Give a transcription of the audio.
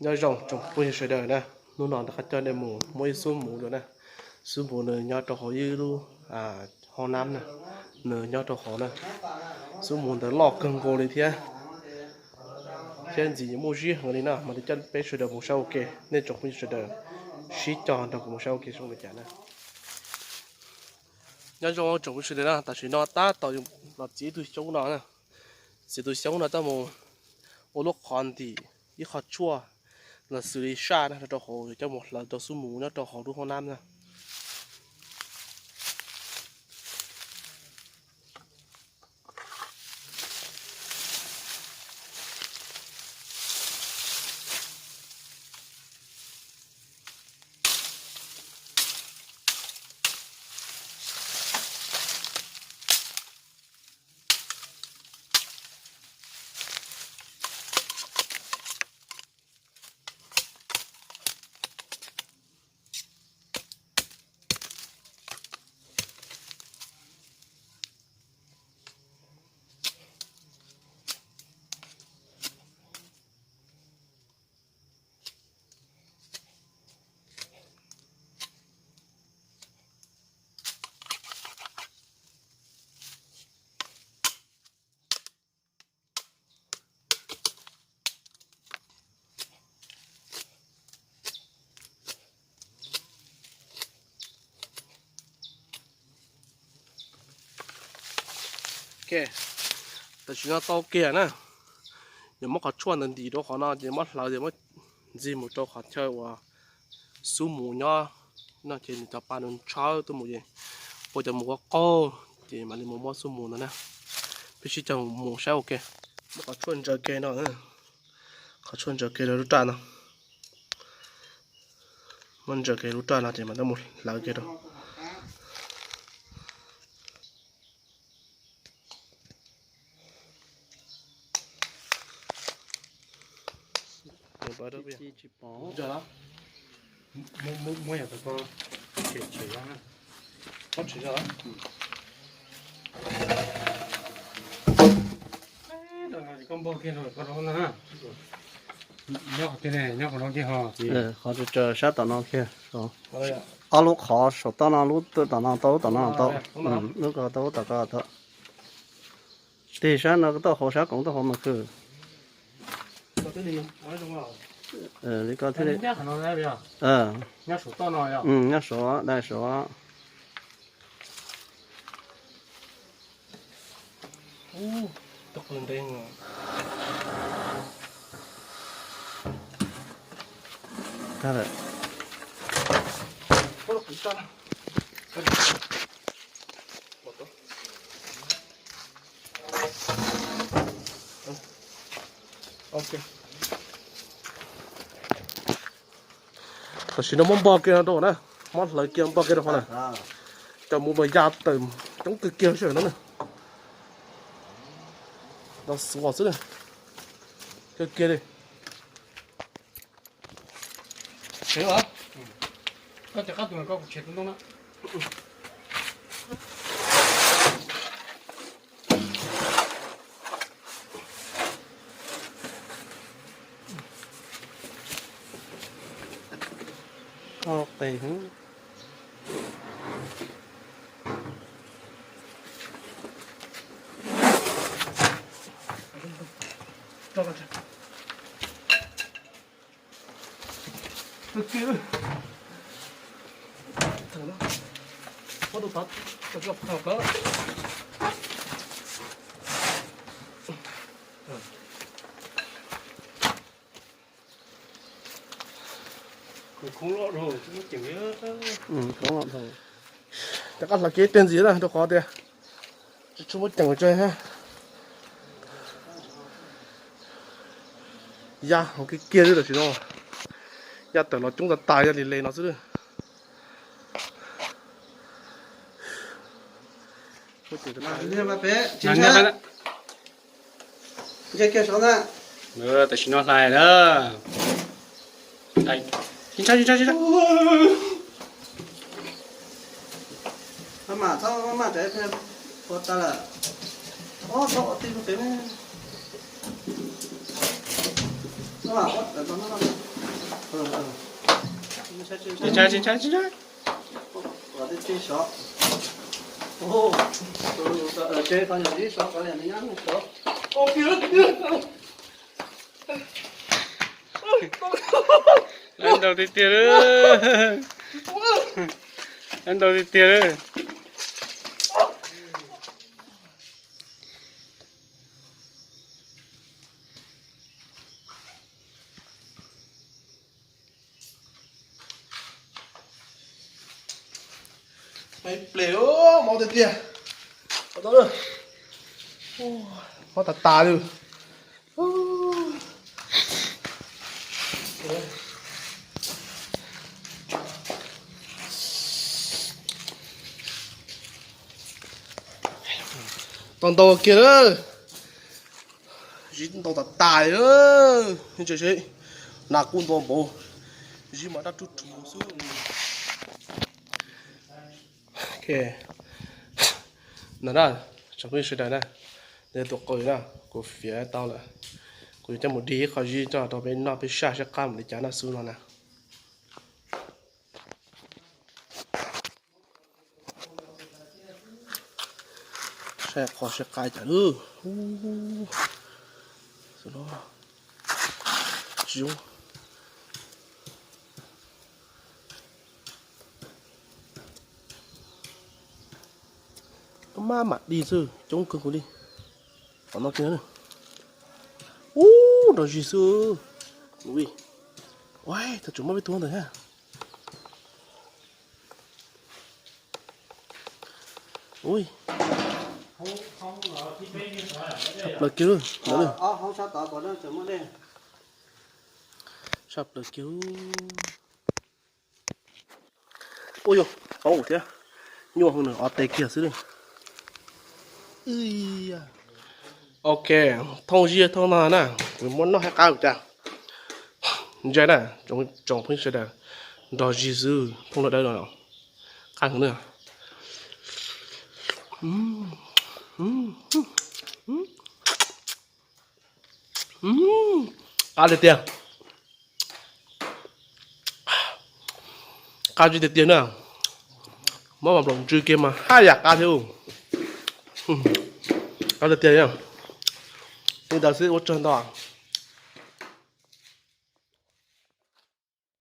Nyob zoo tsoom phooj ywg sawv daws na, hnub no rov qab coj nej mus muab ib xub muv dua na. Xub muv nws nyob rau hauv ib lub hoob nab na, nws nyob rau hauv na. Xub muv ntawd loj kawg nkaus li thiab, thiab ntxim muaj zib heev li na, mas li coj peb sawv daws mus saib ua ke, nej tsoom phooj ywg sawv daws sib cog nrog kuv mus saib ua ke zoo li cas na. Nyob zoo tsoom phooj ywg sawv daws na, tam sim no tab tom los txiav tus xyoob no, txiav tus xyoob no coj mus ua lub qhov ntim ib qho tshuaj los xws li saj na, rau hauv coj mus hlawv rau xub muv nyob rau hauv lub hoob nab na. Tam sim no tau kiag na, yuav muab qhov tshuaj ntawd ntim rau qhov no ces muab hlawv ces muab ntxig mus rau qhov chaw uas xub mus nyob no ces nws cov pa nws ntshawb tuaj mus ces ua cov mus qaug qaug ces mam li mus muab xub mus ntawd na. Peb sib cog mus saib ua ke. Muab qhov tshuaj ntsaws ke no, qhov tshuaj ntsaws ke rau lub raj no. Muab ntsaws ke lub raj no ces mam li mus hlawv ke rau. Qhov tsaws sab tom no kiag, ob lub qhov saum toj no, lub tom no tau, lub tom no tau, lub ko tau, lub tom ko tau. Tig sab no tau hauv, sab koom tau hauv mas khw. Li ko thiaj li nyob saud, dai saud. Tam sim no muab npog kiag rau na, muab hlawv kiag npog kiag rau qhov na. Cov mus mas ya tawm coob kawg kiag sab no na. Los xuas xwb na. Kawg kiag li. Rov qab hlawv kiag tej ntxiv na rau qhov tias tsis tshua muaj ceem tso. Ya hauv kiag kiag li tam sim no, ya tawm los coob tas tas ya li le no xwb. Tam sim no hlais na. Tsis ntshai, tsis ntshai, tsis ntshai. Lawv ntaus tiag tiag lawm. Lawv ntaus tiag tiag lawm. Ples, mob tiag tiag. Mob tas tas li. Tau ntau kiag lawm. Zib ntau tas tas li. Tseem nas kuj ntau npaum. Zib mas daj rhuv rhuv xwb. No na, tsoom phooj ywg sawv daws na, tus qau na, kuv fiav tau lawm. Kuv yuav coj mus dig ib qho zib coj rau peb noj peb saj seb qab mus li cas na xwb no na. Saib qhov saib qab cas lawm. Tsis zoo. Maj mam dig xwb, coob kawg nkaus li. Qhov no kiag. Ub, nrog zis xwb. Ui, ua, thaum tseem muaj peb tug ntawd thiab. Ui, tshaj plaws kiag lawm. Tshaj plaws kiag. Ua yog paub thiab, nyuaj heev na, ob teg kiag xwb. Ok, thooj zib thooj no na, kuv muab noj thiab qab ua cas. Ntsia na, tsoom phooj ywg sawv daws, nrog zis xwb thooj lub dawb no, qab heev na. Qab tiag tiag. Qab tiag tiag na. Muab mas nplaum ntsw kiag mas haj yam qab thiab. Qab tiag tiag. Li ntawd xwb ua tsaug ntau.